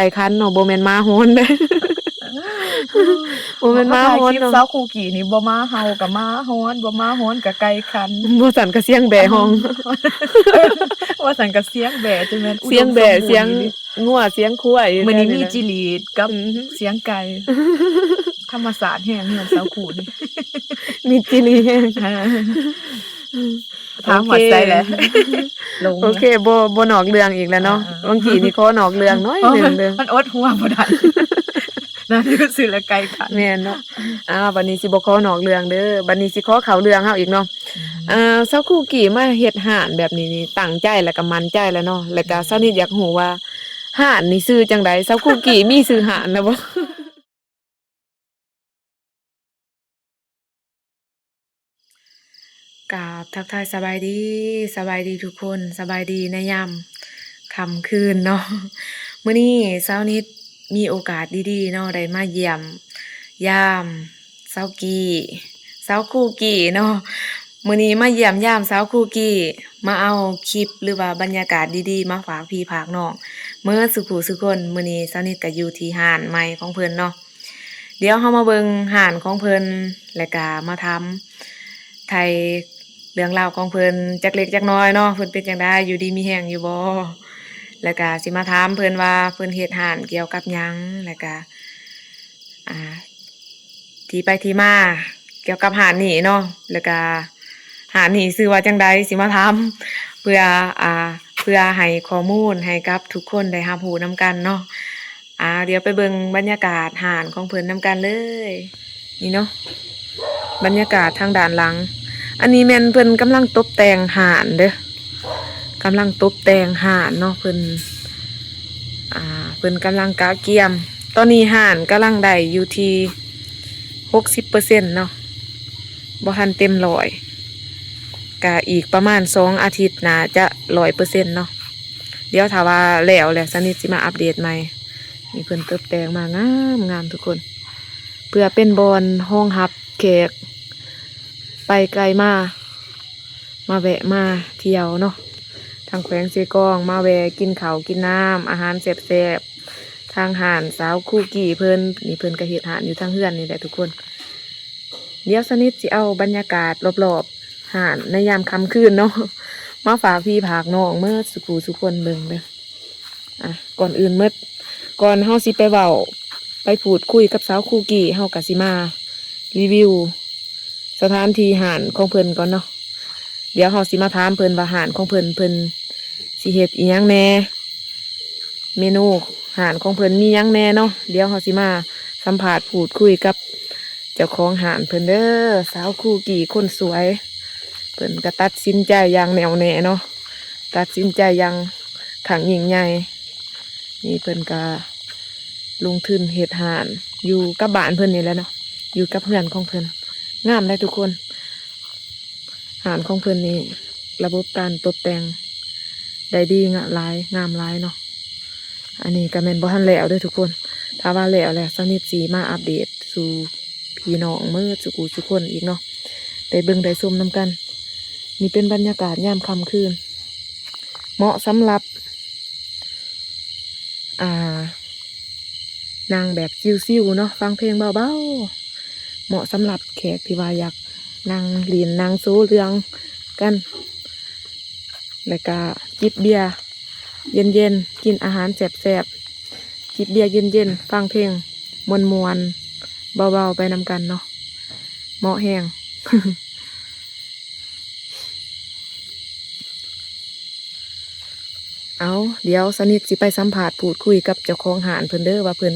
ໄກ່ຂັນເນາະ ບໍ່ແມ່ນໝາຫອນເດ້ ບໍ່ແມ່ນໝາຫອນເນາະ ມາຖ່າຍຄລິບສາວຄູ່ກີ້ນີ້ ບໍ່ໝາເຫົ່າກໍໝາຫອນ ບໍ່ໝາຫອນກໍໄກ່ຂັນ ບໍ່ຊັ້ນກໍສຽງແບ້ຮ້ອງ ບໍ່ຊັ້ນກໍສຽງແບ້ ຈະແມ່ນອຸດົມສົມບູນ ສຽງແບ້ ສຽງງົວ ສຽງຄວາຍ ມື້ນີ້ມີຈີ່ຫຼີດກັບ ອືມ ສຽງໄກ່ ທຳມະຊາດແຮງເຮືອນສາວຄູ່ນີ້ ມີຈີ່ຫຼີດແຮງ ອ່າ ຖາມຮອດໃສແຫຼະ ໂອເຄ ລົງ ໂອເຄ ບໍ່ ບໍ່ນອກເລື່ອງອີກແລ້ວເນາະ ອ່າໆ ບາງທີນີ້ຂໍນອກເລື່ອງໜ້ອຍໜຶ່ງເດີ ມັນອົດຫົວບໍ່ໄດ້ ນະ ຊື່ລະໄກ່ຂັນ ແມ່ນເນາະ ອ່າ ບັດນີ້ຊິບໍ່ຂໍນອກເລື່ອງເດີ ບັດນີ້ຊິຂໍເຂົ້າເລື່ອງເຮົາອີກເນາະ ອືມ ອ່າ ສາວຄູ່ກີ້ມາເຮັດຮ້ານແບບນີ້ນີ້ ຕັ້ງໃຈແລ້ວກໍໝັ້ນໃຈແລ້ວເນາະ ແລ້ວກໍ ອືມ ຊາວນິດຢາກຮູ້ວ່າ ຮ້ານນີ້ຊື່ຈັ່ງໃດ? ສາວຄູ່ກີ້ມີຊື່ຮ້ານແລ້ວບໍ່? ກາບທັກທາຍສະບາຍດີ ສະບາຍດີທຸກຄົນ ສະບາຍດີໃນຍາມຄ່ຳຄືນເນາະ ມື້ນີ້ຊາວນິດມີໂອກາດດີໆເນາະ ໄດ້ມາຢ້ຽມຢາມສາວກີ້ ສາວຄູ່ກີ້ເນາະ ມື້ນີ້ມາຢ້ຽມຢາມສາວຄູ່ກີ້ ມາເອົາຄລິບ ຫຼືວ່າບັນຍາກາດດີໆມາຝາກພີ່ຝາກນ້ອງເໝິດສູ່ຜູ້ສູ່ຄົນ ມື້ນີ້ຊາວນິດກໍຢູ່ທີ່ຮ້ານໃໝ່ຂອງເພິ່ນເນາະ ດຽວເຮົາມາເບິ່ງຮ້ານຂອງເພິ່ນ ແລ້ວກະມາຖາມໄຖ່ເລື່ອງລາວຂອງເພິ່ນຈັກເລັກຈັກນ້ອຍເນາະ ເພິ່ນເປັນຈັ່ງໃດ ຢູ່ດີມີແຮງຢູ່ບໍ່ ແລ້ວກະຊິມາຖາມເພິ່ນວ່າເພິ່ນເຮັດຮ້ານກ່ຽວກັບຫຍັງ ແລ້ວກະ ອ່າ ທີ່ໄປທີ່ມາກ່ຽວກັບຮ້ານນີ້ເນາະ ແລ້ວກະຮ້ານນີ້ຊື່ວ່າຈັ່ງໃດ ຊິມາຖາມ ເພື່ອ ອ່າ ເພື່ອໃຫ້ຂໍ້ມູນໃຫ້ກັບທຸກຄົນໄດ້ຮັບຮູ້ນຳກັນເນາະ ອ່າ ດຽວໄປເບິ່ງບັນຍາກາດຮ້ານຂອງເພິ່ນນຳກັນເລີຍ ນີ້ເນາະ ບັນຍາກາດທາງດ້ານຫຼັງ ອັນນີ້ແມ່ນເພິ່ນກຳລັງຕົບແຕ່ງຮ້ານເດີ້ ກຳລັງຕົບແຕ່ງຮ້ານເນາະ ເພິ່ນ ອ່າ ເພິ່ນກຳລັງກະກຽມ ຕອນນີ້ຮ້ານກຳລັງໄດ້ຢູ່ທີ່ຫົກສິບເປີເຊັນເນາະ ບໍ່ທັນເຕັມຮ້ອຍ ກະອີກປະມານສອງອາທິດໜ້າຈະຮ້ອຍເປີເຊັນເນາະ ດຽວຖ້າວ່າແລ້ວແລ້ວ ຊາວນິດຊິມາອັບເດດໃໝ່ ນີ້ເພິ່ນຕົບແຕ່ງມາງາມໆ ທຸກຄົນ ເພື່ອເປັນບ່ອນຮອງຮັບແຂກໄປໄກມາ ມາແວະມາທ່ຽວເນາະ ທາງແຂວງເຊກອງ ມາແວະກິນເຂົ້າກິນນ້ຳ ອາຫານແຊບໆ ທາງຮ້ານສາວຄູ່ກີ້ເພິ່ນ ນີ້ເພິ່ນກໍເຮັດຮ້ານຢູ່ທາງເຮືອນນີ້ແຫຼະທຸກຄົນ ດຽວຊາວນິດຊິເອົາບັນຍາກາດລອບໆຮ້ານໃນຍາມຄ່ຳຄືນເນາະ ມາຝາກພີ່ຝາກນ້ອງເໝິດສູ່ຜູ້ສູ່ຄົນເບິ່ງເດີ້ ອ່ະ ກ່ອນອື່ນໝົດ ກ່ອນເຮົາຊິໄປເວົ້າ ໄປພູດຄຸຍກັບສາວຄູ່ກີ້ ເຮົາກໍຊິມາຣີວິວສະຖານທີ່ຮ້ານຂອງເພິ່ນກ່ອນເນາະ ດຽວເຮົາຊິມາຖາມເພິ່ນວ່າຮ້ານຂອງເພິ່ນ ເພິ່ນຊິເຮັດອີ່ຫຍັງແດ່ ເມນູຮ້ານຂອງເພິ່ນມີຫຍັງແດ່ເນາະ ດຽວເຮົາຊິມາສຳພາດພູດຄຸຍກັບເຈົ້າຂອງຮ້ານເພິ່ນເດີ້ ສາວຄູ່ກີ້ຄົນສວຍ ເພິ່ນກໍຕັດສິນໃຈຢ່າງແນ່ວແນ່ເນາະ ຕັດສິນໃຈຢ່າງຄັ້ງຍິ່ງໃຫຍ່ ນີ້ເພິ່ນກະລົງທຶນເຮັດຮ້ານຢູ່ກັບບ້ານເພິ່ນນີ້ແຫຼະເນາະ ຢູ່ກັບເຮືອນຂອງເພິ່ນ ງາມເດ້ທຸກຄົນ ຮ້ານຂອງເພິ່ນນີ້ລະບົບການຕົບແຕ່ງໄດ້ດີງາມຫຼາຍ ງາມຫຼາຍເນາະ ອັນນີ້ກະແມ່ນບໍ່ທັນແລ້ວເດີ້ທຸກຄົນ ຖ້າວ່າແລ້ວແລ້ວ ຊາວນິດຊິມາອັບເດດສູ່ພີ່ນ້ອງເໝິດສູ່ຜູ້ສູ່ຄົນອີກເນາະ ໄດ້ເບິ່ງໄດ້ຊົມນຳກັນ ນີ້ເປັນບັນຍາກາດຍາມຄ່ຳຄືນ ເໝາະສຳລັບ ອ່າ ນັ່ງແບບຊິວໆເນາະ ຟັງເພງເບົາໆ ເໝາະສຳລັບແຂກທີ່ວ່າຢາກນັ່ງຫຼິ້ນນັ່ງໂຊເລື່ອງກັນ ແລ້ວກະຈິບເບຍເຢັນໆ ກິນອາຫານແຊບໆ ຈິບເບຍເຢັນໆ ຟັງເພງມ່ວນໆ ເບົາໆ ໄປນຳກັນເນາະ ເໝາະແຮງ. ເອົາ ດຽວສາວນິດຊິໄປສຳພາດພູດຄຸຍກັບເຈົ້າຂອງຮ້ານເພິ່ນເດີ້ ວ່າເພິ່ນ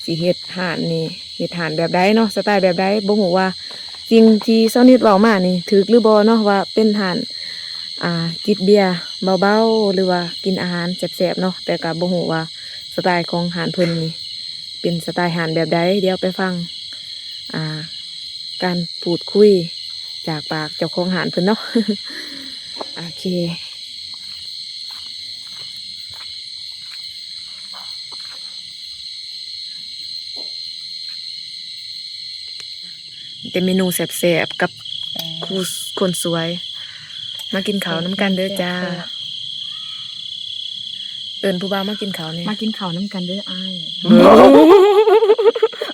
ຊິເຮັດຮ້ານນີ້ ເຮັດຮ້ານແບບໃດເນາະ ສະໄຕແບບໃດ ບໍ່ຮູ້ວ່າສິ່ງທີ່ສາວນິດເວົ້າມານີ້ຖືກຫຼືບໍ່ເນາະ ວ່າເປັນຮ້ານ ອ່າ ຈິບເບຍເບົາໆ ຫຼືວ່າກິນອາຫານແຊບໆເນາະ ແຕ່ກໍບໍ່ຮູ້ວ່າສະໄຕຂອງຮ້ານເພິ່ນນີ້ເປັນສະໄຕຮ້ານແບບໃດ ດຽວໄປຟັງ ອ່າ ການພູດຄຸຍຈາກປາກເຈົ້າຂອງຮ້ານເພິ່ນເນາະ ໂອເຄ ແຕ່ເມນູແຊບໆ ກັບ ເອີ ຄູ່ຄົນສວຍ ມາກິນເຂົ້ານຳກັນເດີ້ຈ້າ ແຊບໆ. ເອີ້ນຜູ້ບ່າວມາກິນເຂົ້າແດ່. ມາກິນເຂົ້ານຳກັນເດີອ້າຍ.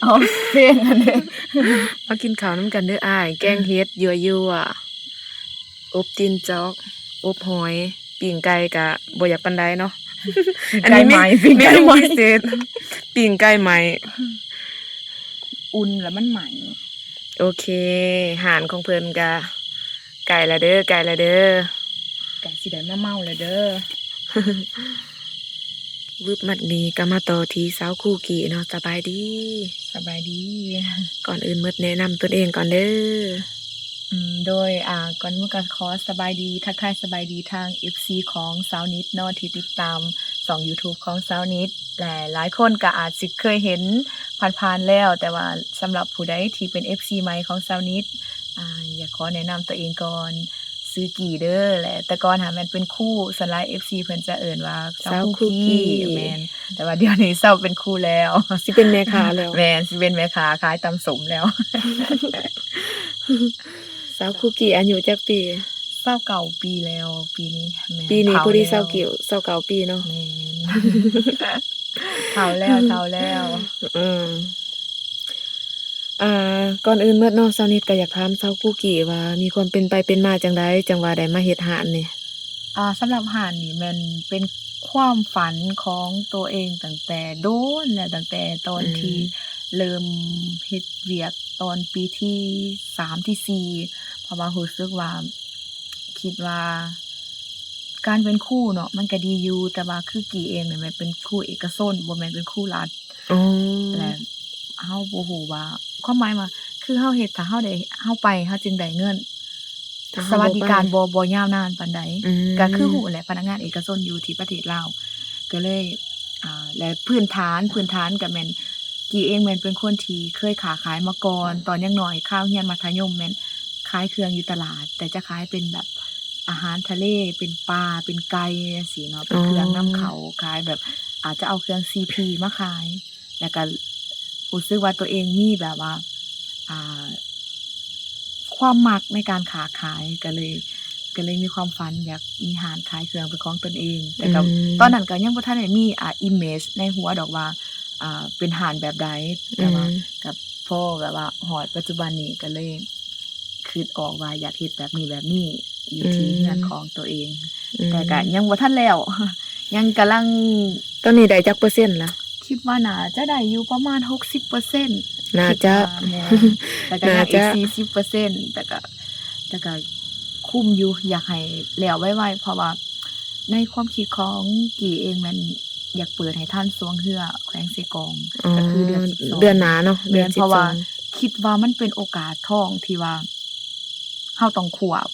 ເອົາເພງອັນເດ້. ມາກິນເຂົ້ານຳກັນເດີອ້າຍ. ແກງເຫັດ ຍົວໆ ອົບຕີນຈອກ ອົບຫອຍ ປີ້ງໄກ່ກະບໍ່ຢາກປານໃດເນາະ. ອັນນີ້ເມ ເມນູພິເສດ ປີ້ງໄກ່ໃໝ່ ອຸ່ນແລ້ວມັນໃໝ່. ໂອເຄ ຮ້ານຂອງເພິ່ນກະໃກ້ລະເດີ ໃກ້ລະເດີ ໃກ້ຊິໄດ້ມາເມົາລະເດີ. ວຶບ ບັດນີ້ກະມາຕໍ່ທີ່ສາວຄຸກກີ້ເນາະ. ສະບາຍດີ. ສະບາຍດີ. ກ່ອນອື່ນໝົດແນະນຳຕົນເອງກ່ອນເດີ. ອືມ ໂດຍ ອ່າ ກ່ອນອື່ນກະຂໍສະບາຍດີ ທັກທາຍສະບາຍດີທາງເອັຟຊີຂອງສາວນິດເນາະ ທີ່ຕິດຕາມຊ່ອງຢູທູບຂອງສາວນິດ ແລະ ຫຼາຍຄົນກະອາດຊິເຄີຍເຫັນຜ່ານໆແລ້ວ ແຕ່ວ່າສຳລັບຜູ້ໃດທີ່ເປັນເອັຟຊີໃໝ່ຂອງສາວນິດ ອ່າ ຢາກຂໍແນະນຳຕົວເອງກ່ອນ. ຊື່ກີ້ເດີ ແລະ ແຕ່ກ່ອນຫັ້ນແມ່ນເປັນຄູ ສ່ວນຫຼາຍເອັຟຊີເພິ່ນຈະເອີ້ນວ່າສາວຄຸກກີ້. ສາວຄຸກກີ້ ແມ່ນ ແຕ່ວ່າດຽວນີ້ເຊົາເປັນຄູແລ້ວ ຊິເປັນແມ່ຄ້າແລ້ວ. ແມ່ນ ຊິເປັນແມ່ຄ້າຂາຍຕຳສົ້ມແລ້ວ. ສາວຄຸກກີ້ອາຍຸຈັກປີ? ຊາວເກົ້າປີແລ້ວ ປີນີ້. ແມ່ນ ປີນີ້ພໍດີຊາວເກົ້າ ຊາວເກົ້າປີເນາະ. ແມ່ນ ເຖົ້າແລ້ວ ເຖົ້າແລ້ວ. ເອີ ອ່າ ກ່ອນອື່ນໝົດເນາະ ສາວນິດກະຢາກຖາມສາວຄຸກກີ້ວ່າ ມີຄວາມເປັນໄປເປັນມາຈັ່ງໃດ ຈັ່ງວ່າໄດ້ມາເຮັດຮ້ານນີ້? ອ່າ ສຳລັບຮ້ານນີ້ແມ່ນເປັນຄວາມຝັນຂອງໂຕເອງຕັ້ງແຕ່ດົນແລ້ວ ຕັ້ງແຕ່ຕອນ ອືມ ທີ່ເລີ່ມເຮັດວຽກຕອນປີທີສາມ ທີສີ່ ເພາະວ່າຮູ້ສຶກວ່າ ຄິດວ່າການເປັນຄູເນາະ ມັນກະດີຢູ່ ແຕ່ວ່າຄືກີ້ເອງນີ້ແມ່ນເປັນຄູເອກະຊົນ ບໍ່ແມ່ນເປັນຄູລັດ. ອໍ ແລະ ເຮົາບໍ່ຮູ້ວ່າ ຄວາມໝາຍວ່າ ຄືເຮົາເຮັດ ຖ້າເຮົາໄດ້ ເຮົາໄປ ເຮົາຈຶ່ງໄດ້ເງິນ ສະຫວັດດີການບໍ່ ບໍ່ຍາວນານປານໃດ. ອືມ ກະຄືຮູ້ແຫຼະ ພະນັກງານເອກະຊົນຢູ່ທີ່ປະເທດລາວ ກະເລີຍ ອ່າ ແລະ ພື້ນຖານ ພື້ນຖານກະແມ່ນ ກີ້ເອງແມ່ນເປັນຄົນທີ່ເຄີຍຄ້າຂາຍມາກ່ອນ ຕອນຍັງນ້ອຍ ຄາວຮຽນມັດທະຍົມແມ່ນຂາຍເຄື່ອງຢູ່ຕະຫຼາດ ແຕ່ຈະຂາຍເປັນແບບອາຫານທະເລ ເປັນປາ ເປັນໄກ່ຈັ່ງຊີ້ເນາະ ເປັນເຄື່ອງນຳເຂົ້າ ອໍ ຂາຍແບບ ອາດຈະເອົາເຄື່ອງຊີພີມາຂາຍ ແລ້ວກະຮູ້ສຶກວ່າໂຕເອງມີແບບວ່າ ອ່າ ຄວາມມັກໃນການຄ້າຂາຍ ກະເລີຍ ກະເລີຍມີຄວາມຝັນຢາກມີຮ້ານຂາຍເຄື່ອງເປັນຂອງຕົນເອງ ແຕ່ກະ ອືມ ຕອນນັ້ນກະຍັງບໍ່ທັນໄດ້ມີ ອ່າ image ໃນຫົວດອກວ່າ ອ່າ ເປັນຮ້ານແບບໃດ ແຕ່ວ່າ ອືມ ກະພໍແບບວ່າຮອດປັດຈຸບັນນີ້ກະເລີຍຄິດອອກວ່າຢາກເຮັດແບບນີ້ແບບນີ້ ຢູ່ທີ່ ອືມ ເຮືອນຂອງໂຕເອງ ອືມ ແຕ່ກະຍັງບໍ່ທັນແລ້ວ ຍັງກຳລັງ ຕອນນີ້ໄດ້ຈັກເປີເຊັນລະ? ຄິດວ່າໜ້າຈະໄດ້ຢູ່ປະມານຫົກສິບເປີເຊັນ ໜ້າຈະ ຄິດວ່າແມ່ນ ແຕ່ກະຍັງອີກສີ່ສິບເປີເຊັນ ແຕ່ກະ ແຕ່ກະຄຸມຢູ່ ຢາກໃຫ້ແລ້ວໄວໆ ເພາະວ່າໃນຄວາມຄິດຂອງກີ້ເອງແມ່ນຢາກເປີດໃຫ້ທັນຊ່ວງເຮືອແຂວງເຊກອງ ອໍ ກະຄືເດືອນສິບສອງ ເດືອນໜ້າເນາະ ແມ່ນ ເດືອນສິບສອງ ເພາະວ່າຄິດວ່າມັນເປັນໂອກາດທອງທີ່ວ່າ ເຮົາຕ້ອງຄວບ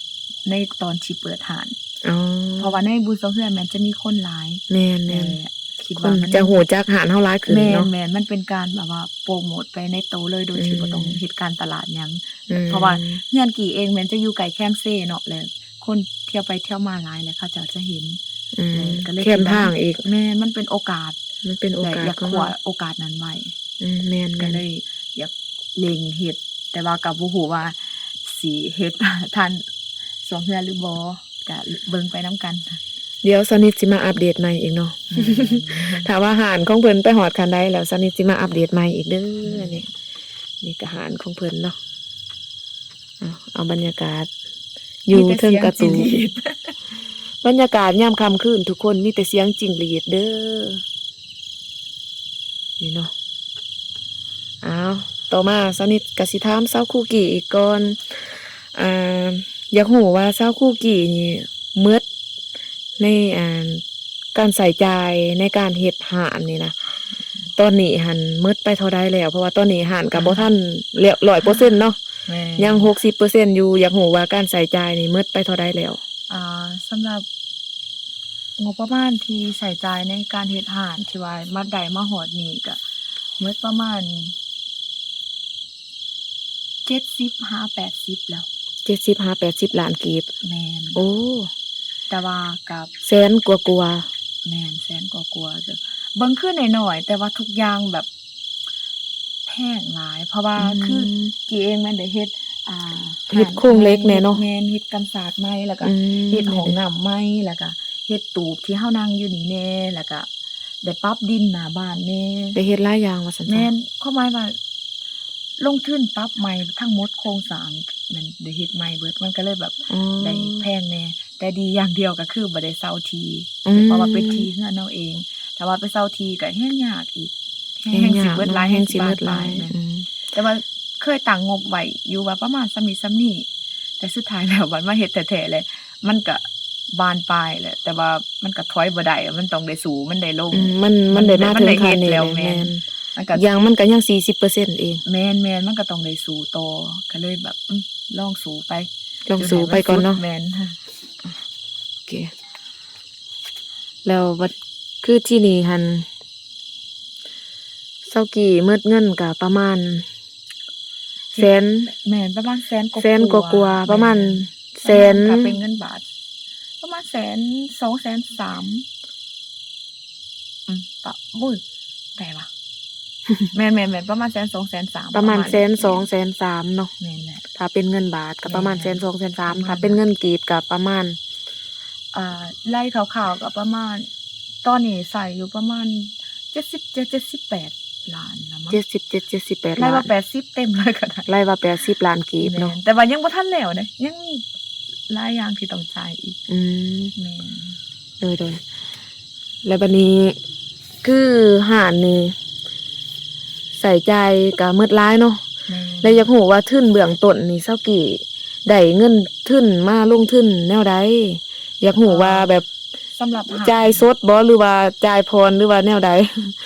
ໃນຕອນທີ່ເປີດຮ້ານ ອໍ ເພາະວ່າໃນບຸນສອງເຮືອແມ່ນຈະມີຄົນຫຼາຍ ແມ່ນໆ ແຕ່ຄິດວ່າມັນ ຄົນຈະຮູ້ຈັກຮ້ານເຮົາຫຼາຍຂຶ້ນເນາະ ແມ່ນໆ ມັນເປັນການແບບວ່າໂປຣໂມດໄປໃນໂຕເລີຍ ໂດຍທີ່ ອືມ ບໍ່ຕ້ອງເຮັດການຕະຫຼາດຫຍັງ ອືມ ເພາະວ່າເຮືອນກີ້ເອງແມ່ນຈະຢູ່ໃກ້ແຄມເຊເນາະ ແລະ ຄົນທ່ຽວໄປທ່ຽວມາຫຼາຍ ແລະ ເຂົາເຈົ້າຈະເຫັນ ອືມ ແລະ ກະເລີຍ ແຄມທາງອີກ ແມ່ນ ມັນເປັນໂອກາດ ມັນເປັນໂອກາດ ແລະ ຢາກຄວ້າໂອກາດນັ້ນໄວ້ ອືມ ແມ່ນໆ ກະເລີຍຢາກເລັ່ງເຮັດ ແຕ່ວ່າກະບໍ່ຮູ້ວ່າຊິເຮັດທັນຊ່ວງເຮືອຫຼືບໍ່ ກະເບິ່ງໄປນຳກັນ ດຽວສາວນິດຊິມາອັບເດດໃໝ່ອີກເນາະ ອືມ ຖ້າວ່າຮ້ານຂອງເພິ່ນໄປຮອດຂັ້ນໃດແລ້ວ ສາວນິດຊິມາອັບເດດໃໝ່ອີກເດີ ອືມ ນີ້ ນີ້ກະຮ້ານຂອງເພິ່ນເນາະ ເອົາ ເອົາບັນຍາກາດ ຢູ່ເທິງກະຕູບ ບັນຍາກາດຍາມຄ່ຳຄືນທຸກຄົນ ມີແຕ່ສຽງຈິ້ງຫຼີດເດີ ນີ້ເນາະ ເອົາ ຕໍ່ມາສາວນິດກະຊິຖາມສາວຄຸກກີ້ອີກກ່ອນ ອ່າ ຢາກຮູ້ວ່າສາວຄຸກກີ້ນີ້ໝົດໃນ ອ່າ ການໃຊ້ຈ່າຍໃນການເຮັດຮ້ານນີ້ນະ ຕອນນີ້ຫັ້ນໝົດໄປເທົ່າໃດແລ້ວ? ເພາະວ່າຕອນນີ້ຮ້ານກະບໍ່ທັນແລ້ວຮ້ອຍເປີເຊັນເນາະ ແມ່ນ ຍັງຫົກສິບເປີເຊັນຢູ່ ຢາກຮູ້ວ່າການໃຊ້ຈ່າຍນີ້ໝົດໄປເທົ່າໃດແລ້ວ? ອ່າ ສຳລັບງົບປະມານທີ່ໃຊ້ຈ່າຍໃນການເຮັດຮ້ານ ທີ່ວ່າມາໄດ້ມາຮອດນີ້ກະໝົດປະມານ ເຈັດສິບຫາແປດສິບແລ້ວ ເຈັດສິບຫາແປດສິບລ້ານກີບ ແມ່ນ ໂອ້ ແຕ່ວ່າກັບ ແສນກວ່າໆ ແມ່ນ ແສນກວ່າໆ ເບິ່ງຄືນ້ອຍໆ ແຕ່ວ່າທຸກຢ່າງແບບແພງຫຼາຍ ເພາະວ່າ ອືມ ຄືກີ້ເອງແມ່ນໄດ້ເຮັດ ອ່າ ເຮັດໂຄງເຫຼັກແດ່ເນາະ ແມ່ນ ເຮັດກັນສາດໃໝ່ ແລ້ວກະ ອືມ ເຮັດຫ້ອງນ້ຳໃໝ່ ແລ້ວກະ ເຮັດຕູບທີ່ເຮົານັ່ງຢູ່ນີ້ແດ່ ແລ້ວກະໄດ້ປັບດິນໜ້າບ້ານແດ່ ໄດ້ເຮັດຫຼາຍຢ່າງວ່າຊັ້ນຊະ. ແມ່ນ ຄວາມໝາຍວ່າລົງທຶນປັບໃໝ່ທັງໝົດໂຄງສ້າງ ແມ່ນໄດ້ເຮັດໃໝ່ເບິດ ມັນກໍເລີຍແບບ ອໍ ໄດ້ແພງແດ່ ແຕ່ດີຢ່າງດຽວກໍຄືບໍ່ໄດ້ເຊົ່າທີ່ ອືມ ເພາະວ່າເປັນທີ່ເຮືອນເຮົາເອງ ຖ້າວ່າໄປເຊົ່າທີ່ກໍແຮງຍາກອີກ ແຮງ ແຮງຍາກເນາະ ແຮງຊິເບິດຫຼາຍ ແຮງຊິເບິດຫຼາຍ ແມ່ນ ອືມ ແຕ່ວ່າເຄີຍຕັ້ງງົບໄວ້ຢູ່ວ່າປະມານສ່ຳນີ້ສ່ຳນີ້ ແຕ່ສຸດທ້າຍແລ້ວບັດມາເຮັດແທ້ໆແລ້ວ ມັນກະບານປາຍແຫຼະ ແຕ່ວ່າມັນກະຖອຍບໍ່ໄດ້ ມັນຕ້ອງໄດ້ສູ້ ມັນໄດ້ລົງ ອືມ ມັນ ມັນໄດ້ມາເຖິງຂັ້ນນີ້ແຫຼະ ແມ່ນ ມັນກະ ຢ່າງມັນກະຍັງສີ່ສິບເປີເຊັນເອງ ແມ່ນໆ ມັນກະຕ້ອງໄດ້ສູ້ຕໍ່ ກະເລີຍແບບ ອືມ ລອງສູ້ໄປ ລອງສູ້ໄປກ່ອນເນາະ ແມ່ນ ໂອເຄ ແລ້ວບັດ ຄືທີ່ນີ້ຫັ້ນ ຊາວກີ້ໝົດເງິນກະປະມານແສນ ແມ່ນ ປະມານແສນກວ່າ ແສນກວ່າໆ ປະມານ ແມ່ນ ແສນ ປະມານ ຖ້າເປັນເງິນບາດ ປະມານແສນ ສອງແສນສາມ ອືມ ປະ ໂອ້ຍ ໄດ້ວະ ແມ່ນໆໆ ປະມານແສນສອງແສນສາມ ປະມານ ປະມານແສນສອງແສນສາມເນາະ ແມ່ນແຫຼະ ຖ້າເປັນເງິນບາດກໍປະມານ ແມ່ນ ແສນສອງແສນສາມ ປະມານ ຖ້າເປັນເງິນກີບກໍປະມານ ອ່າ ໄລ່ຄ່າວໆກໍປະມານ ຕອນນີ້ໃຊ້ຢູ່ປະມານເຈັດສິບເຈັດ ເຈັດສິບແປດລ້ານລະມັ້ງ ເຈັດສິບເຈັດ ເຈັດສິບແປດ ໄລ່ວ່າແປດສິບເຕັມເລີຍກໍໄດ້ ໄລ່ວ່າແປດສິບລ້ານກີບເນາະ ແມ່ນ ແຕ່ວ່າຍັງບໍ່ທັນແລ້ວເດ້ ຍັງມີຫຼາຍຢ່າງທີ່ຕ້ອງຈ່າຍອີກ ອືມ ແມ່ນ ໂດຍໆ ແລ້ວບັດນີ້ຄືຮ້ານນີ້ໃຊ້ຈ່າຍກໍໝົດຫຼາຍເນາະ ແມ່ນ ແລ້ວຢາກຮູ້ວ່າທຶນເບື້ອງຕົ້ນນີ້ຊາວກີ້ໄດ້ເງິນທຶນມາລົງທຶນແນວໃດ? ຢາກຮູ້ວ່າແບບ ສຳລັບຮ້ານ ຈ່າຍສົດບໍ່ ຫຼືວ່າຈ່າຍຜ່ອນ ຫຼືວ່າແນວໃດ?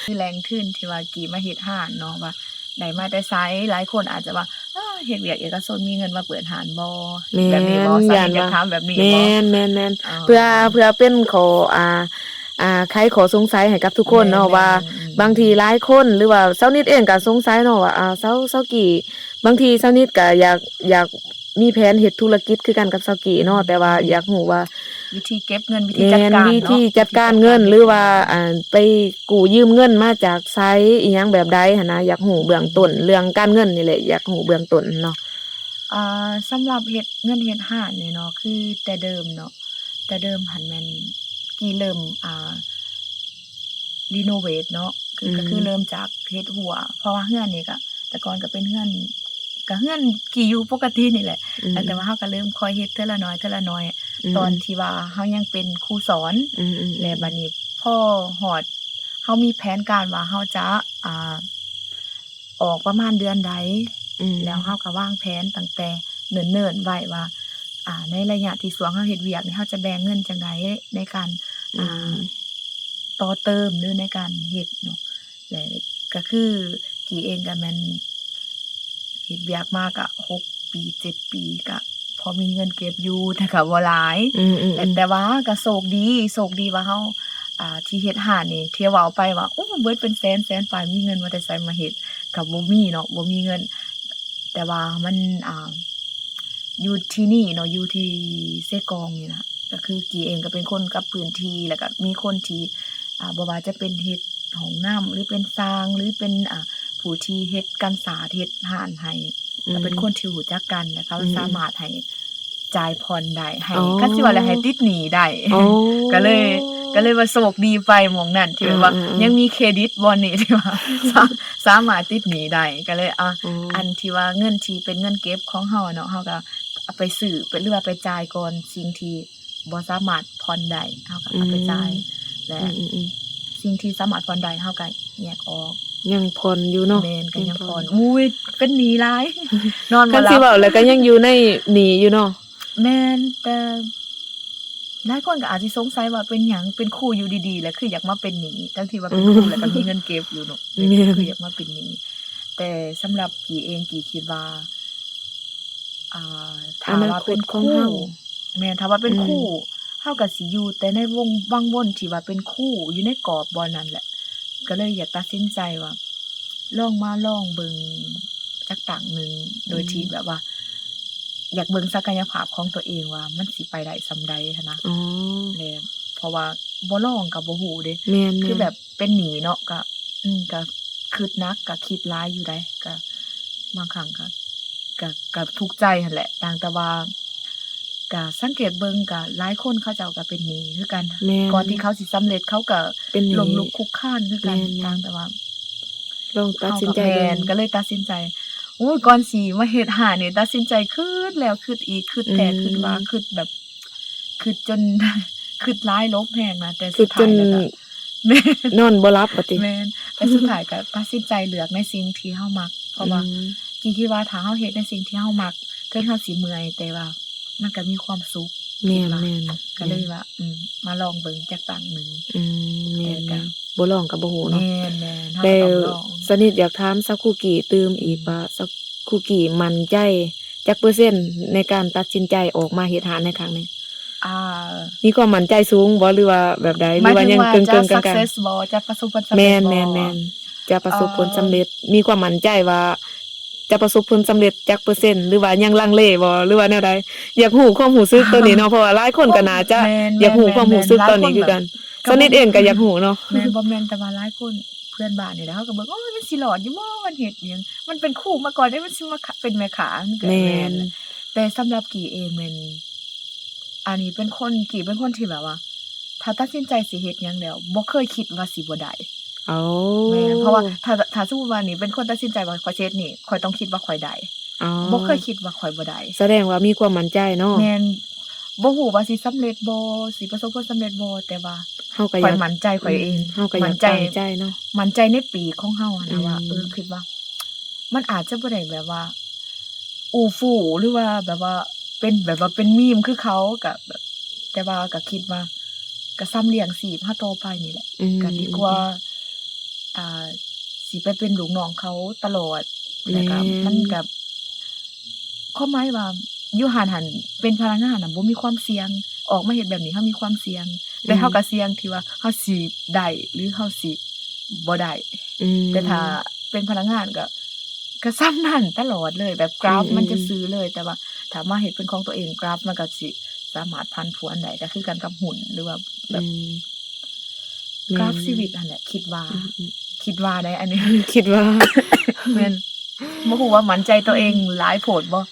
ຄືແຫຼ່ງທຶນທີ່ວ່າກີ້ມາເຮັດຮ້ານເນາະ ວ່າໄດ້ມາແຕ່ໃສ? ຫຼາຍຄົນອາດຈະວ່າ ເຮັດວຽກເອກະຊົນມີເງິນມາເປີດຮ້ານບໍ່? ແມ່ນ ແບບນີ້ບໍ່? ສາວນິດຢາກຖາມແບບນີ້ບໍ່? ແມ່ນໆໆ ເພື່ອ ເພື່ອເປັນຂໍ້ ອ່າ ອ່າ ໄຂຂໍ້ສົງໄສໃຫ້ກັບທຸກຄົນເນາະ ແມ່ນໆ ວ່າ ອືມ ບາງທີຫຼາຍຄົນ ຫຼືວ່າສາວນິດເອງກໍສົງໄສເນາະວ່າ ອ່າ ຊາວ ຊາວກີ້ ບາງທີຊາວນິດກໍຢາກ ຢາກ ມີແຜນເຮັດທຸລະກິດຄືກັນກັບຊາວກີ້ເນາະ ອືມ ແຕ່ວ່າຢາກຮູ້ວ່າ ວິທີເກັບເງິນ ວິທີຈັດການເນາະ ແມ່ນ ວິທີຈັດການເງິນ ວິທີຈັດການ ຫຼືວ່າ ອ່າ ໄປກູ້ຢືມເງິນມາຈາກໃສ ອີ່ຫຍັງແບບໃດຫັ້ນນະ ຢາກຮູ້ເບື້ອງຕົ້ນ ອືມ ເລື່ອງການເງິນນີ້ແຫຼະ ຢາກຮູ້ເບື້ອງຕົ້ນເນາະ. ອ່າ ສຳລັບເຮັດເງິນເຮັດຮ້ານນີ້ເນາະ ຄືແຕ່ເດີມເນາະ ແຕ່ເດີມຫັ້ນແມ່ນກີ້ເລີ່ມ ອ່າ ຣີໂນເວດເນາະ ຄື ອືມ ກໍຄືເລີ່ມຈາກເຮັດຮົ້ວ ເພາະວ່າເຮືອນນີ້ກະ ແຕ່ກ່ອນກໍເປັນເຮືອນ ກະເຮືອນກີ້ຢູ່ປົກກະຕິນີ້ແຫຼະ ອືມ ແຕ່ວ່າເຮົາກໍເລີ່ມຄ່ອຍເຮັດເທື່ອລະໜ້ອຍ ເທື່ອລະໜ້ອຍ ອືມ ຕອນທີ່ວ່າເຮົາຍັງເປັນຄູສອນ ອືມໆໆ ແລະ ບາດນີ້ພໍຮອດ ເຮົາມີແຜນການວ່າເຮົາຈະ ອ່າ ອອກປະມານເດືອນໃດ ອືມ ແລ້ວເຮົາກໍວາງແຜນຕັ້ງແຕ່ເນີນໆໄວ້ວ່າ ອ່າ ໃນໄລຍະທີ່ຊ່ວງເຮົາເຮັດວຽກນີ້ ເຮົາຈະແບ່ງເງິນຈັ່ງໃດໃນການ ອືມ ອ່າ ຕໍ່ເຕີມ ຫຼື ໃນການເຮັດເນາະ ແລະ ກໍຄືກີ້ເອງກໍແມ່ນເຮັດວຽກມາກໍຫົກປີ ເຈັດປີ ກໍພໍມີເງິນເກັບຢູ່ ແຕ່ກໍບໍ່ຫຼາຍ ອືມໆໆ ແຕ່ ແຕ່ວ່າກໍໂຊກດີ ໂຊກດີວ່າເຮົາ ອ່າ ທີ່ເຮັດຮ້ານນີ້ ທີ່ເວົ້າໄປວ່າ ໂອ້ ເບິດເປັນແສນ ແສນປາຍ ມີເງິນມາແຕ່ໃສມາເຮັດ ກໍບໍ່ມີເນາະ ບໍ່ມີເງິນ ແຕ່ວ່າມັນ ອ່າ ຢູ່ທີ່ນີ້ເນາະ ຢູ່ທີ່ເຊກອງນີ້ນະ ກໍຄືກີ້ເອງກໍເປັນຄົນກັບພື້ນທີ່ ແລ້ວກໍມີຄົນທີ່ ອ່າ ບໍ່ວ່າຈະເປັນເຮັດຫ້ອງນ້ຳ ຫຼື ເປັນຊ່າງ ຫຼື ເປັນ ອ່າ ຜູ້ທີ່ເຮັດກັນສາດ ເຮັດຮ້ານໃຫ້ ອືມ ກໍເປັນຄົນທີ່ຮູ້ຈັກກັນ ແລ້ວກໍ ອືມ ສາມາດໃຫ້ ຈ່າຍຜ່ອນໄດ້ ໃຫ້ ອໍ ຄັນຊິວ່າແລ້ວໃຫ້ຕິດໜີ້ໄດ້ ອໍ ກໍເລີຍ ກໍເລີຍວ່າໂຊກດີໄປໝ່ອງນັ້ນ ທີ່ແບບວ່າ ອືມໆໆ ຍັງມີເຄຣດິດບ່ອນນີ້ ທີ່ວ່າ ສາ ສາມາດຕິດໜີ້ໄດ້ ກໍເລີຍ ອ່າ ອໍ ອັນທີ່ວ່າເງິນທີ່ເປັນເງິນເກັບຂອງເຮົາເນາະ ເຮົາກໍເອົາໄປຊື້ ໄປ ຫຼືວ່າໄປຈ່າຍກ່ອນ ສິ່ງທີ່ບໍ່ສາມາດຜ່ອນໄດ້ ເຮົາກໍເອົາໄປຈ່າຍ ອືມ ແລະ ອືມໆໆ ສິ່ງທີ່ສາມາດຜ່ອນໄດ້ ເຮົາກໍແຍກອອກ ຍັງຜ່ອນຢູ່ເນາະ ແມ່ນ ກໍຍັງຜ່ອນ ຍັງຜ່ອນ ອຸ້ຍ ເປັນໜີ້ຫຼາຍ ນອນບໍ່ຫຼັບ ຄັນຊິເວົ້າແລ້ວກໍຍັງຢູ່ໃນໜີ້ຢູ່ເນາະ ແມ່ນ ແຕ່ຫຼາຍຄົນກໍອາດຊິສົງໄສວ່າເປັນຫຍັງເປັນຄູຢູ່ດີໆ ແລ້ວຄືຢາກມາເປັນໜີ້ ທັງທີ່ວ່າເປັນຄູ ອືມ ແລ້ວກໍມີເງິນເກັບຢູ່ເນາະ ແມ່ນ ຄືຢາກມາເປັນໜີ້ ແຕ່ສຳລັບກີ້ເອງ ກີ້ຄິດວ່າ ອ່າ ຖ້າວ່າເປັນຄູ ອະນາຄົດຂອງເຮົາ ແມ່ນ ຖ້າວ່າເປັນ ອືມ ຄູ ເຮົາກໍຊິຢູ່ແຕ່ໃນວົງວັງວົນທີ່ວ່າເປັນຄູ ຢູ່ໃນກອບບ່ອນນັ້ນແຫຼະ ກໍເລີຍຢາກຕັດສິນໃຈວ່າ ລອງມາລອງເບິ່ງຈັກຕັ້ງໜຶ່ງ ໂດຍທີ່ ອືມ ແບບວ່າ ຢາກເບິ່ງສັກກະຍະພາບຂອງຕົວເອງວ່າມັນຊິໄປໄດ້ສ່ຳໃດຫັ້ນນະ ອໍ ແລະ ເພາະວ່າບໍ່ລອງກໍບໍ່ຮູ້ເດ້ ແມ່ນໆ ຄືແບບເປັນໜີ້ເນາະ ກໍ ອືມ ກໍຄຶດໜັກ ກໍຄິດຫຼາຍຢູ່ໃດ໋ ກໍບາງຄັ້ງກໍ ກໍ ກໍທຸກໃຈຫັ້ນແຫຼະ ຕ່າງແຕ່ວ່າ ກະສັງເກດເບິ່ງ ກະຫຼາຍຄົນເຂົາເຈົ້າກະເປັນໜີ້ຄືກັນ. ແມ່ນ ກ່ອນທີ່ເຂົາຊິສຳເລັດ ເຂົາກະ ເປັນໜີ້ ລົ້ມລຸກຄຸກຄານຄືກັນ. ແມ່ນໆ ຕ່າງແຕ່ວ່າ ລອງຕັດສິນໃຈເບິ່ງ. ແມ່ນ ກະເລີຍຕັດສິນໃຈ ໂອ້ຍ ກ່ອນຊິມາເຮັດຮ້ານນີ້ ຕັດສິນໃຈຄຶດແລ້ວຄຶດອີກ ຄຶດແທ້ ອືມ ຄຶດວ່າ ຄຶດແບບ ຄຶດຈົນ ຄຶດຫຼາຍລົບແຮງນະ ແຕ່ສຸດທ້າຍແລ້ວກະ ຄຶດຈົນ ແມ່ນ ນອນບໍ່ຫຼັບວ່າຕິ. ແມ່ນ ແຕ່ສຸດທ້າຍກະຕັດສິນໃຈເລືອກໃນສິ່ງທີ່ເຮົາມັກ ເພາະວ່າ ອືມ ກີ້ຄິດວ່າຖ້າເຮົາເຮັດໃນສິ່ງທີ່ເຮົາມັກ ເຖິງເຮົາຊິເມື່ອຍ ແຕ່ວ່າມັນກະມີຄວາມສຸກ. ແມ່ນ ຄິດວ່າ ແມ່ນ ກະເລີຍວ່າ ອືມ ມາລອງເບິ່ງຈັກຄັ້ງໜຶ່ງ. ອືມ ແມ່ນ ແຕ່ກະ ແມ່ນ ບໍ່ລອງກະບໍ່ຮູ້ເນາະ. ແມ່ນໆ ເຮົາກະຕ້ອງລອງ. ແລ້ວສະນິດຢາກຖາມສາວຄູກີ້ຕື່ມອີກ ອືມ ວ່າ ສາວຄູກີ້ໝັ້ນໃຈຈັກເປີເຊັນໃນການຕັດສິນໃຈອອກມາເຮັດຮ້ານໃນຄັ້ງນີ້? ອ່າ ມີຄວາມໝັ້ນໃຈສູງບໍ່ ຫຼືວ່າແບບໃດ ຫຼືວ່າຍັງເກິ່ງໆ ກາງໆ? ໝາຍເຖິງວ່າຈະ success ບໍ່ ຈະປະສົບຜົນສຳເລັດບໍ່? ແມ່ນໆ ຈະປະສົບຜົນສຳເລັດ ອ່າ ມີຄວາມໝັ້ນໃຈວ່າຈະປະສົບຜົນສຳເລັດຈັກເປີເຊັນ ຫຼືວ່າຍັງລັງເລບໍ່ ຫຼືວ່າແນວໃດ? ຢາກຮູ້ຄວາມຮູ້ສຶກໂຕນີ້ເນາະ ເພາະວ່າຫຼາຍຄົນກະໜ້າຈະ ແມ່ນໆ ຢາກຮູ້ຄວາມຮູ້ສຶກໂຕນີ້ຄືກັນ. ສາວນິດເອງກະຢາກຮູ້ເນາະ. ແມ່ນ ບໍ່ແມ່ນແຕ່ວ່າຫຼາຍຄົນ ເພື່ອນບ້ານນີ້ແຫຼະ ເຮົາກະເບິ່ງ ໂອ້ຍ ມັນຊິລອດຢູ່ບໍ່ ມັນເຮັດຫຍັງ ມັນເປັນຄູມາກ່ອນເດ້ ມັນຊິມາເປັນແມ່ຄ້າ ມັນກະແມ່ນ. ແມ່ນ ແຕ່ສຳລັບກີ້ເອງແມ່ນ ອັນນີ້ເປັນຄົນ ກີ້ເປັນຄົນທີ່ແບບວ່າ ຖ້າຕັດສິນໃຈຊິເຮັດຫຍັງແລ້ວ ບໍ່ເຄີຍຄິດວ່າຊິບໍ່ໄດ້. ໂອ້ ແມ່ນ ເພາະວ່າຖ້າ ຖ້າສົມມຸດວ່ານີ້ເປັນຄົນຕັດສິນໃຈວ່າຂ້ອຍຊິເຮັດນີ້ ຂ້ອຍຕ້ອງຄິດວ່າຂ້ອຍໄດ້. ອໍ ບໍ່ເຄີຍຄິດວ່າຂ້ອຍບໍ່ໄດ້. ສະແດງວ່າມີຄວາມໝັ້ນໃຈເນາະ. ແມ່ນ ບໍ່ຮູ້ວ່າຊິສຳເລັດບໍ່ ຊິປະສົບຜົນສຳເລັດບໍ່ ແຕ່ວ່າເຮົາກະຢາກ ຂ້ອຍໝັ້ນໃຈຂ້ອຍເອງ. ອືມ ເຮົາກະຢາກ ໝັ້ນໃຈ ຕັ້ງໃຈເນາະ ໝັ້ນໃຈໃນປີກຂອງເຮົາຫັ້ນນະ ອືມ ວ່າ ເອີ ຄິດວ່າມັນອາດຈະບໍ່ໄດ້ແບບວ່າ ອູ່ຟູ ຫຼືວ່າແບບວ່າເປັນ ແບບວ່າເປັນມີມຄືເຂົາ ກະແບບ ແຕ່ວ່າກະຄິດວ່າ ກະສ່ຳລ້ຽງຊີບເຮົາຕໍ່ໄປນີ້ແຫຼະ. ອືມ ກະດີກວ່າ ອ່າ ຊິໄປເປັນລູກນ້ອງເຂົາຕະຫຼອດ. ແລ້ວກະ ແມ່ນ ມັນກະ ຄວາມໝາຍວ່າຢູ່ຮ້ານຫັ້ນເປັນພະນັກງານນະ ບໍ່ມີຄວາມສ່ຽງ ອອກມາເຮັດແບບນີ້ເຮົາມີຄວາມສ່ຽງ ແຕ່ເຮົາກະສ່ຽງທີ່ວ່າເຮົາຊິໄດ້ ຫຼື ເຮົາຊິບໍ່ໄດ້. ອືມ ແຕ່ຖ້າເປັນພະນັກງານກະ ກະສ່ຳນັ້ນຕະຫຼອດເລີຍ ແບບກຣາຟມັນຈະຊື່ເລີຍ. ແຕ່ວ່າຖ້າມາເຮັດເປັນຂອງຕົວເອງ ກຣາຟມັນກະຊິສາມາດຜັນຜວນໄດ້ ກະຄືກັນກັບຫຸ້ນ ຫຼືວ່າແບບ ອືມ ແມ່ນໆ ກຣາຟຊີວິດຫັ້ນແຫຼະ ຄິດວ່າ ອືມໆ ຄິດວ່າໄດ໋ ອັນນີ້ ຄິດວ່າ ແມ່ນ ບໍ່ຮູ້ວ່າໝັ້ນໃຈຕົວເອງ ອືມ ຫຼາຍໂພດບໍ່?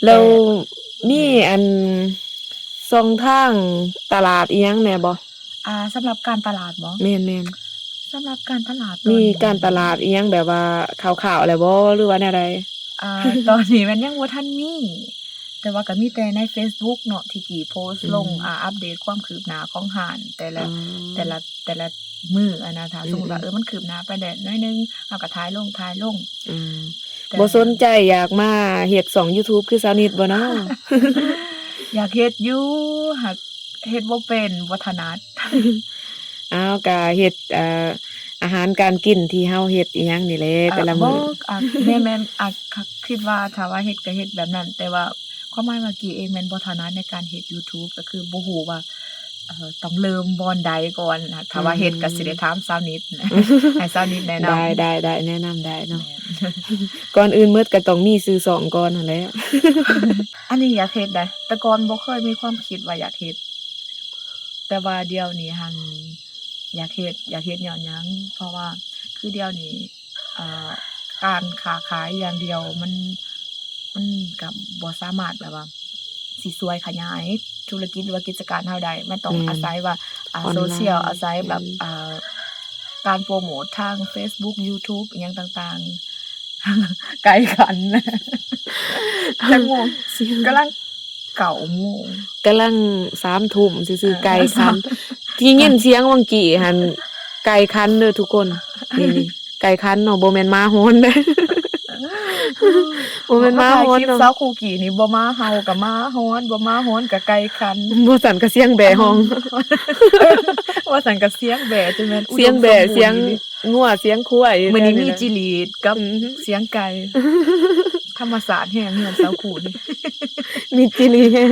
ແລ້ວ ແຕ່ ມີ ອືມ ອັນຊ່ອງທາງຕະຫຼາດອີ່ຫຍັງແດ່ບໍ່? ອ່າ ສຳລັບການຕະຫຼາດບໍ່? ແມ່ນໆ ສຳລັບການຕະຫຼາດ ມີການຕະຫຼາດອີ່ຫຍັງແບບວ່າຄ່າວໆແລ້ວບໍ່ ຫຼືວ່າແນວໃດ? ອ່າ ຕອນນີ້ແມ່ນຍັງບໍ່ທັນມີ ແຕ່ວ່າກະມີແຕ່ໃນເຟສບຸກເນາະ ທີ່ກີ້ໂພສລົງ ອືມ ອ່າ ອັບເດດຄວາມຄືບໜ້າຂອງຮ້ານແຕ່ລະ ອໍ ແຕ່ລະ ແຕ່ລະມື້ຫັ້ນນະ. ຖ້າ ອືມ ສົມມຸດວ່າ ອືມ ເອີ ມັນຄືບໜ້າໄປແດ່ໜ້ອຍໜຶ່ງ ເຮົາກະຖ່າຍລົງ ຖ່າຍລົງ. ອືມ ແຕ່ ບໍ່ສົນໃຈຢາກມາເຮັດຊ່ອງຢູທູບຄືສາວນິດບໍ່ເນາະ? ຢາກເຮັດຢູ່ ຫາກເຮັດບໍ່ເປັນ ບໍ່ຖະໜັດ. ອ້າວ ກະເຮັດ ເອີ ອາຫານການກິນທີ່ເຮົາເຮັດອີ່ຫຍັງນີ້ແຫຼະ ເອີ ແຕ່ລະມື້ ບໍ່ ອ່າ ແມ່ນໆ ອ່າ ຄ- ຄິດວ່າຖ້າວ່າເຮັດກະເຮັດແບບນັ້ນ ແຕ່ວ່າຄວາມໝາຍວ່າກີ້ເອງແມ່ນບໍ່ຖະໜັດໃນການເຮັດຢູທູບ ກະຄືບໍ່ຮູ້ວ່າ ເອີ ຕ້ອງເລີ່ມບ່ອນໃດກ່ອນ. ຖ້າວ່າເຮັດ ອືມ ກະຊິໄດ້ຖາມສາວນິດ ໃຫ້ສາວນິດແນະນຳ. ໄດ້ ໄດ້ ໄດ້ ແນະນຳໄດ້ເນາະ. ແມ່ນ ກ່ອນອື່ນໝົດກະຕ້ອງມີຊື່ຊ່ອງກ່ອນຫັ້ນແຫຼະ. ອັນນີ້ຢາກເຮັດໃດ໋ ແຕ່ກ່ອນບໍ່ເຄີຍມີຄວາມຄິດວ່າຢາກເຮັດ ແຕ່ວ່າດຽວນີ້ຫັ້ນ ຢາກເຮັດ ຢາກເຮັດຍ້ອນຫຍັງ ເພາະວ່າຄືດຽວນີ້ ເອີ ການຄ້າຂາຍຢ່າງດຽວມັນ ມັນກະບໍ່ສາມາດແບບວ່າຊິຊ່ວຍຂະຫຍາຍທຸລະກິດ ຫຼືວ່າກິດຈະການເຮົາໄດ້ ມັນຕ້ອງ ແມ່ນ ອາໄສວ່າ ອ່າ ອອນລາຍ ໂຊຊຽວ ອາໄສແບບ ອືມ ອ່າ ການໂປຣໂມດທາງເຟສບຸກ ຢູທູບ ອີ່ຫຍັງຕ່າງໆ. ໄກ່ຂັນ ຈັກໂມງ? ກຳລັງ ເກົ້າໂມງ ກຳລັງສາມທຸ່ມຊື່ໆ ເອີ ໄກ່ຂັນ ສາມ ທີ່ຍິນສຽງຫວ່າງກີ້ຫັ້ນ ໄກ່ຂັນເດີທຸກຄົນ. ນີ້ໆ ໄກ່ຂັນເນາະ ບໍ່ແມ່ນໝາຫອນເດີ ບໍ່ແມ່ນໝາຫອນເນາະ. ສາວຄູກີ້ນີ້ ບໍ່ໝາເຫົ່າກະໝາຫອນ ບໍ່ໝາຫອນກະໄກ່ຂັນ ບໍ່ຊັ້ນກະສຽງແບ້ຮ້ອງ ບໍ່ຊັ້ນກະສຽງແບ້ຈະແມ່ນອຸດົມສົມບູນ ສຽງແບ້ ສຽງ ງົວ ສຽງຄວາຍ. ມື້ນີ້ມີຈີຣີດກັບ ອືມ ສຽງໄກ່ ທຳມະຊາດແຮງເຮືອນສາວຄູນີ້ ມີຈີຣີແຮງ.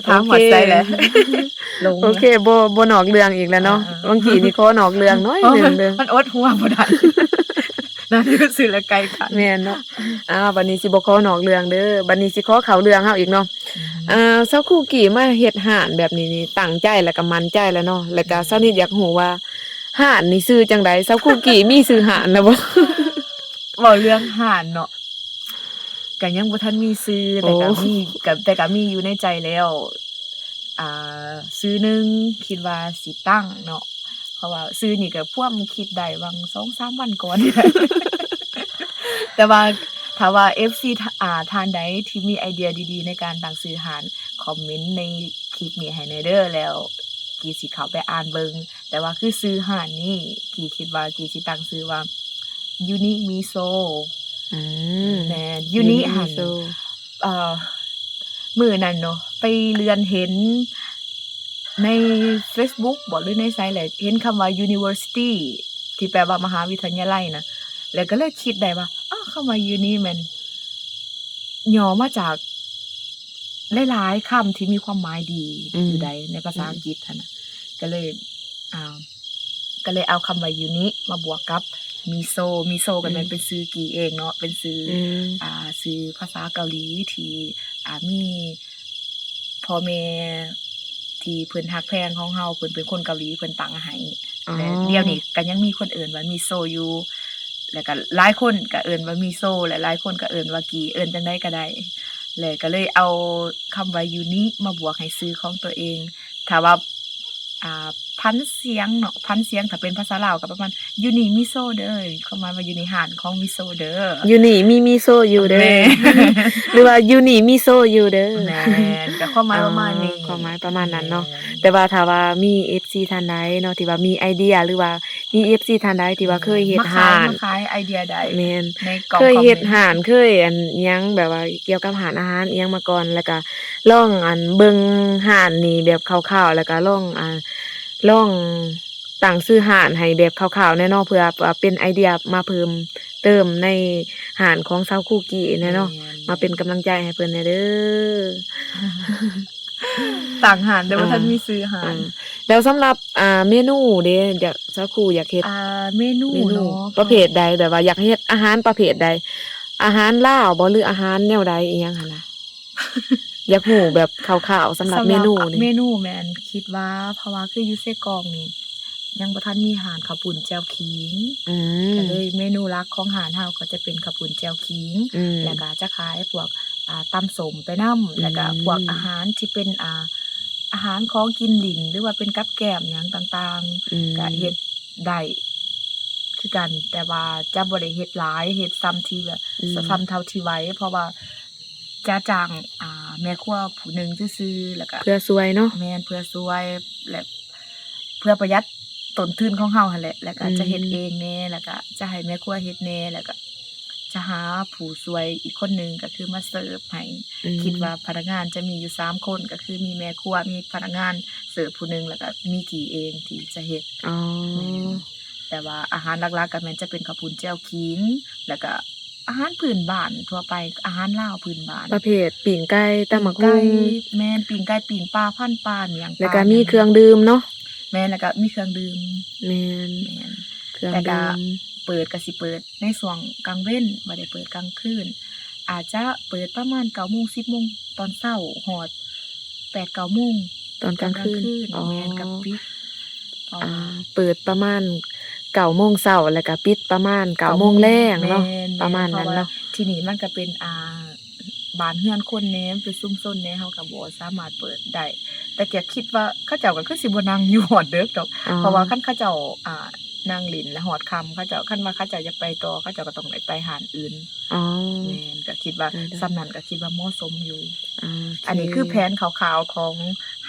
ຖາມຮອດໃສແຫຼະ ໂອເຄ ຫຼົງ ໂອເຄ ບໍ່ ບໍ່ນອກເລື່ອງອີກແລ້ວເນາະ. ອ່າໆ ຫວ່າງກີ້ນີ້ຂໍນອກເລື່ອງໜ້ອຍໜຶ່ງເດີ ມັນອົດຫົວບໍ່ໄດ້ ນັ້ນຄືຊື່ລະໄກ່ຂັນ ແມ່ນເນາະ. ອ່າ ບັດນີ້ຊິບໍ່ຂໍນອກເລື່ອງເດີ ບັດນີ້ຊິຂໍເຂົ້າເລື່ອງເຮົາອີກເນາະ. ອືມ ອ່າ ສາວຄູກີ້ມາເຮັດຮ້ານແບບນີ້ນີ້ ຕັ້ງໃຈແລ້ວກະໝັ້ນໃຈແລ້ວເນາະ ແລ້ວກະ ອືມ ສາວນິດຢາກຮູ້ວ່າ ຮ້ານນີ້ຊື່ຈັ່ງໃດ? ສາວຄູກີ້ມີຊື່ຮ້ານແລ້ວບໍ່? ເວົ້າເລື່ອງຮ້ານເນາະ ກໍຍັງບໍ່ທັນມີຊື່ ແຕ່ກໍ ໂອ້ ມີ ກໍ ແຕ່ກໍມີຢູ່ໃນໃຈແລ້ວ ອ່າ ຊື່ໜຶ່ງ ຄິດວ່າຊິຕັ້ງເນາະ ເພາະວ່າຊື່ນີ້ກໍພວມຄິດໄດ້ຫວ່າງສອງສາມວັນກ່ອນ ແຕ່ວ່າຖ້າວ່າເອັຟຊີ ທ່າ ອ່າ ທ່ານໃດທີ່ມີໄອເດຍດີໆໃນການຕັ້ງຊື່ຮ້ານ ຄອມເມັນໃນຄລິບນີ້ໃຫ້ແດ່ເດີ ແລ້ວກີຊິເຂົ້າໄປອ່ານເບິ່ງ. ແຕ່ວ່າຄືຊື່ຮ້ານນີ້ ກີຄິດວ່າກີຊິຕັ້ງຊື່ວ່າ ຢູນິມິໂຊ. ອືມ ແມ່ນ ຢູນິມິໂຊ ຢູນິຫັ້ນ ເອີ ມື້ນັ້ນເນາະ ໄປເລື່ອນເຫັນໃນເຟສບຸກບໍ ຫຼືໃນໃສແຫຼະ ເຫັນຄຳວ່າຢູນິເວີຊິຕີ ທີ່ແປວ່າມະຫາວິທະຍາໄລນະ ແລ້ວກໍເລີຍຄິດໄດ້ວ່າ ອ້າ ຄຳວ່າຢູນິແມ່ນຫຍໍ້ມາຈາກຫຼາຍໆຄຳທີ່ມີຄວາມໝາຍດີ ອືມ ຢູ່ໃດ ໃນພາສາ ອືມ ອັງກິດຫັ້ນນະ ກໍເລີຍ ອ່າ ກໍເລີຍເອົາຄຳວ່າຢູນິມາບວກກັບມິໂຊ. ມິໂຊກໍແມ່ນ ອືມ ເປັນຊື່ກີເອງເນາະ ເປັນຊື່ ອືມ ອ່າ ຊື່ພາສາເກົາຫຼີທີ່ ອ່າ ມີພໍ່ແມ່ທີ່ເພິ່ນຮັກແພງຂອງເຮົາ ເພິ່ນເປັນຄົນເກົາຫຼີ ເພິ່ນຕັ້ງໃຫ້ ອໍ ແລະ ດຽວນີ້ກໍຍັງມີຄົນເອີ້ນວ່າມິໂຊຢູ່ ແລ້ວກໍຫຼາຍຄົນກໍເອີ້ນວ່າມິໂຊ ແລະ ຫຼາຍຄົນກໍເອີ້ນວ່າກີ ເອີ້ນຈັ່ງໃດກໍໄດ້ ແລະ ກໍເລີຍເອົາຄຳວ່າຢູນິມາບວກໃຫ້ຊື່ຂອງຕົວເອງ. ຖ້າວ່າ ອ່າ ພັນສຽງເນາະ ພັນສຽງ ຖ້າເປັນພາສາລາວກໍປະມານ ຢູ່ນີ້ມີໂຊເດີ ຄວາມໝາຍວ່າຢູ່ໃນຮ້ານຂອງມີໂຊເດີ ຢູ່ນີ້ມີ ມີໂຊຢູ່ເດີ ແມ່ນ ຫຼືວ່າຢູ່ນີ້ມີໂຊຢູ່ເດີ ແມ່ນ ກໍຄວາມໝາຍປະມານນີ້ ອໍ ຄວາມໝາຍປະມານນັ້ນເນາະ ແມ່ນ ແຕ່ວ່າຖ້າວ່າມີເອັຟຊີທ່ານໃດເນາະ ທີ່ວ່າມີໄອເດຍ ຫຼືວ່າມີເອັຟຊີທ່ານໃດທີ່ວ່າເຄີຍເຮັດຮ້ານ ມາຂາຍ ມາຂາຍໄອເດຍໄດ້ ແມ່ນ ໃນກ່ອງຄອມເມັນ ເຄີຍເຮັດຮ້ານ ເຄີຍອັນຫຍັງແບບວ່າກ່ຽວກັບຮ້ານອາຫານອີ່ຫຍັງມາກ່ອນ ແລ້ວກໍ ລອງອັນເບິ່ງຮ້ານນີ້ແບບຄ່າວໆ ແລ້ວກໍລອງ ອ່າ ລອງຕັ້ງຊື່ຮ້ານໃຫ້ແບບຄ່າວໆແດ່ເນາະ ເພື່ອວ່າເປັນໄອເດຍມາເພີ່ມເຕີມໃນຮ້ານຂອງຊາວຄູກີແດ່ເນາະ ແມ່ນໆ ມາເປັນກຳລັງໃຈໃຫ້ເພິ່ນແດ່ເດີ. ຕັ້ງຮ້ານແຕ່ບໍ່ທັນ ອ່າ ມີຊື່ຮ້ານ ອ່າ ແລ້ວສຳລັບ ອ່າ ເມນູເດ ຢາກ ຊາວຄູຢາກເຮັດ ອ່າ ເມນູ ເມນູເນາະ ປະເພດໃດ ແບບວ່າຢາກເຮັດອາຫານປະເພດໃດ ອາຫານລາວບໍ ຫຼືອາຫານແນວໃດ ອີ່ຫຍັງຫັ້ນນະ? ຢາກຮູ້ແບບຄ່າວໆ ສຳລັບ ສຳລັບ ເມນູນີ້ ເມນູແມ່ນຄິດວ່າ ເພາະວ່າຄືຢູ່ເຊກອງນີ້ ຍັງບໍ່ທັນມີຮ້ານເຂົ້າປຸ້ນແຈ່ວຂີງ ອືມ ກໍເລີຍເມນູຫຼັກຂອງຮ້ານເຮົາກໍຈະເປັນເຂົ້າປຸ້ນແຈ່ວຂີງ ອືມ ແລ້ວກໍຈະຂາຍພວກ ອ່າ ຕຳສົ້ມໄປນຳ ອືມ ແລ້ວກໍພວກອາຫານທີ່ເປັນ ອ່າ ອາຫານຂອງກິນຫຼິ້ນ ຫຼືວ່າເປັນກັບແກ້ມຫຍັງຕ່າງໆ ອືມ ກໍເຮັດໄດ້ຄືກັນ ແຕ່ວ່າຈະບໍ່ໄດ້ເຮັດຫຼາຍ ເຮັດສ່ຳທີ່ແບບ ອືມ ສ່ຳເທົ່າທີ່ໄຫວ ເພາະວ່າຈະຈ້າງ ອ່າ ແມ່ຄົວຜູ້ໜຶ່ງຊື່ໆ ແລ້ວກໍ ເພື່ອຊ່ວຍເນາະ ແມ່ນ ເພື່ອຊ່ວຍ ແລະ ເພື່ອປະຢັດຕົ້ນທຶນຂອງເຮົາຫັ້ນແຫຼະ ແລ້ວກໍ ອືມ ຈະເຮັດເອງແດ່ ແລ້ວກໍຈະໃຫ້ແມ່ຄົວເຮັດແດ່ ແລ້ວກໍຈະຫາຜູ້ຊ່ວຍອີກຄົນໜຶ່ງ ກໍຄືມາເສີບໃຫ້ ອືມ ຄິດວ່າພະນັກງານຈະມີຢູ່ສາມຄົນ ກໍຄືມີແມ່ຄົວ ມີພະນັກງານເສີບຜູ້ໜຶ່ງ ແລ້ວກໍມີກີເອງທີ່ຈະເຮັດ ອໍ ແມ່ນ ແຕ່ວ່າອາຫານຫຼັກໆກໍແມ່ນຈະເປັນເຂົ້າປຸ້ນແຈ່ວຂີງ ແລ້ວກໍອາຫານພື້ນບ້ານທົ່ວໄປ ອາຫານລາວພື້ນບ້ານ ປະເພດປີ້ງໄກ່ ຕຳໝາກຫຸ່ງ ປີ້ງໄກ່ ແມ່ນ ປີ້ງໄກ່ ປີ້ງປາ ພັນປາ ຫຍັງ ແລ້ວກໍມີເຄື່ອງດື່ມເນາະ ແມ່ນ ແລ້ວກໍມີເຄື່ອງດື່ມ ແມ່ນ ແມ່ນ ເຄື່ອງດື່ມ ແຕ່ກໍເປີດກໍຊິເປີດໃນຊ່ວງກາງເວັນ ບໍ່ໄດ້ເປີດກາງຄືນ ອາດຈະເປີດປະມານເກົ້າໂມງ ສິບໂມງຕອນເຊົ້າ ຮອດແປດເກົ້າໂມງຕອນກາງຄືນ ຕອນກາງຄືນ ອໍ ແມ່ນ ກໍປິດ ອ່າ ເປີດປະມານເກົ້າໂມງເຊົ້າ ແລ້ວກໍປິດປະມານເກົ້າໂມງແລງເນາະ ແມ່ນ ປະມານນັ້ນເນາະ ເພາະວ່າທີ່ນີ້ມັນກໍເປັນ ອ່າ ບ້ານເຮືອນຄົນແດ່ ມັນເປັນຊຸມຊົນແດ່ ເຮົາກໍບໍ່ສາມາດເປີດໄດ້ ແຕ່ກໍຄິດວ່າເຂົາເຈົ້າກໍຄືຊິບໍ່ນັ່ງຢູ່ຮອດເດິກດອກ ອໍ ເພາະວ່າຄັນເຂົາເຈົ້າ ອ່າ ນັ່ງຫຼິ້ນແລ້ວຮອດຄ່ຳ ເຂົາເຈົ້າ ຄັນວ່າເຂົາເຈົ້າຢາກໄປຕໍ່ ເຂົາເຈົ້າກໍຕ້ອງໄດ້ໄປຮ້ານອື່ນ ອໍ ແມ່ນ ກໍຄິດວ່າ ໄດ້ໆ ສ່ຳນັ້ນກໍຄິດວ່າເໝາະສົມຢູ່ ໂອເຄ ອັນນີ້ຄືແຜນຄ່າວໆຂອງ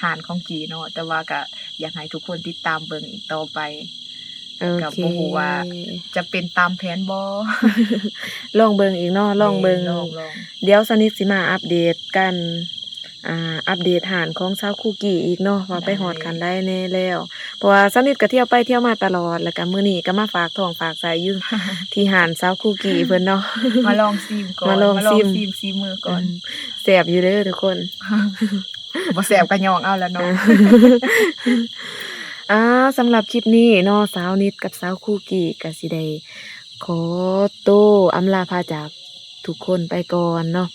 ຮ້ານຂອງກີເນາະ ແຕ່ວ່າກໍຢາກໃຫ້ທຸກຄົນຕິດຕາມເບິ່ງອີກຕໍ່ໄປ ໂອເຄ ກໍບໍ່ຮູ້ວ່າຈະເປັນຕາມແຜນບໍ່ ລອງເບິ່ງອີກເນາະ ລອງເບິ່ງ ແມ່ນ ລອງໆ ດຽວສະນິດຊິມາອັບເດດກັນ ອ່າ ອັບເດດຮ້ານຂອງຊາວຄູກີອີກເນາະ ວ່າໄປຮອດຂັ້ນໃດແດ່ແລ້ວ ເພາະວ່າສະນິດກໍທ່ຽວໄປທ່ຽວມາຕະຫຼອດ ແລ້ວກໍມື້ນີ້ກໍມາຝາກທ້ອງຝາກໄສ້ຢູ່ທີ່ຮ້ານຊາວຄູກີເພິ່ນເນາະ ມາລອງຊີມກ່ອນ ມາລອງຊີມ ມາລອງຊີມຝີມືກ່ອນ ອືມ ແຊບຢູ່ເດີທຸກຄົນ ບໍ່ແຊບກໍຍ້ອງເອົາລະເນາະ ອ່າ ສຳລັບຄລິບນີ້ເນາະ ສາວນິດກັບສາວຄູກີກໍຊິໄດ້ຂໍໂຕອຳລາພາຈາກ ທຸກຄົນໄປກ່ອນເນາະ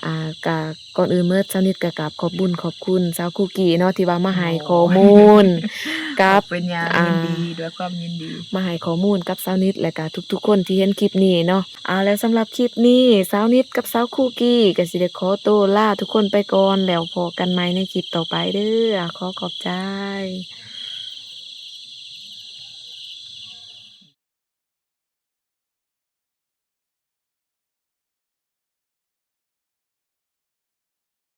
ອ່າ ກະກ່ອນອື່ນໝົດ ສາວນິດກະກາບຂອບບຸນຂອບຄຸນສາວຄຸກກີ້ເນາະ ທີ່ວ່າມາໃຫ້ຂໍ້ມູນກັບ ເປັນຫຍັງ ອ່າ ຍິນດີ ດ້ວຍຄວາມຍິນດີ ມາໃຫ້ຂໍ້ມູນກັບສາວນິດ ແລະກະທຸກໆຄົນທີ່ເຫັນຄລິບນີ້ເນາະ. ອ່າ ແລ້ວສຳລັບຄລິບນີ້ ສາວນິດກັບສາວຄຸກກີ້ກະຊິໄດ້ຂໍໂຕລາທຸກຄົນໄປກ່ອນ ແລ້ວພໍ້ກັນໃໝ່ໃນຄລິບຕໍ່ໄປເດີ້. ຂໍຂອບໃຈ.